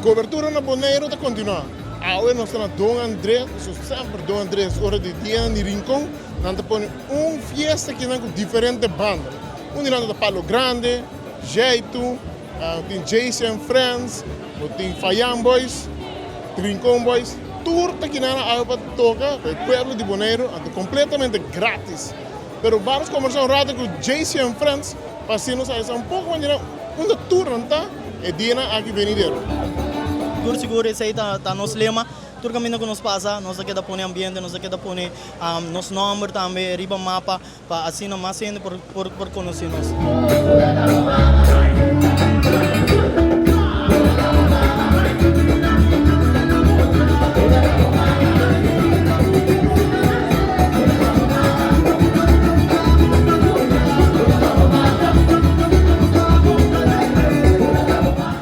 Cobertura na Boneiru ta continua. Awe nos ta na Don Andres, so semper Don Andres ora di dianan di Rincon nan ta pone un fiesta kinan cu diferente banda. Un di nan ta Palo Grande, Jaitu, tin JC and Friends, bo tin Fayan Boys, Rincon Boys, tur ta kinan awe pa toca pa e pueblo di Boneiru anto completamente gratis. Pero banos combersa un rato cu JC and Friends pa asina nos a sa un poco manera unda tur nan ta e dianan aki venidero. Tur sigur esey ta nos lema. Tur caminda cu nos pasa nos ta keda pone ambiente, nos ta keda pone nos nomber tambe riba mapa pa asina mas hende por conoci nos.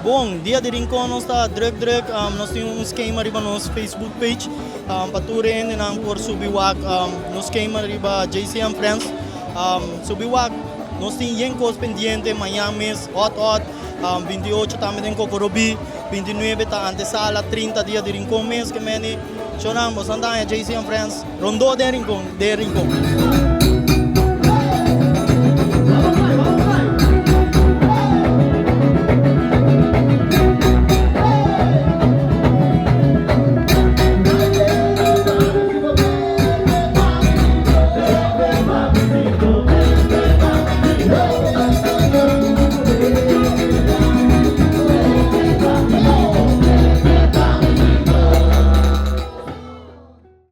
Bon, dia di Rincon nos ta druk druk, nos tin un skema riba nos Facebook page pa tur hendenan por subi wak nos skema riba JCM Friends. Subi wak, nos tin yen kos pendiente mañan mes hot hot, 28 tambe den Kokorobí, 29 ta antesala, 30 dia di Rincon mes ke meni. Shownan, boso nan ta haña JC and Friends rondó den Rincon, den Rincon.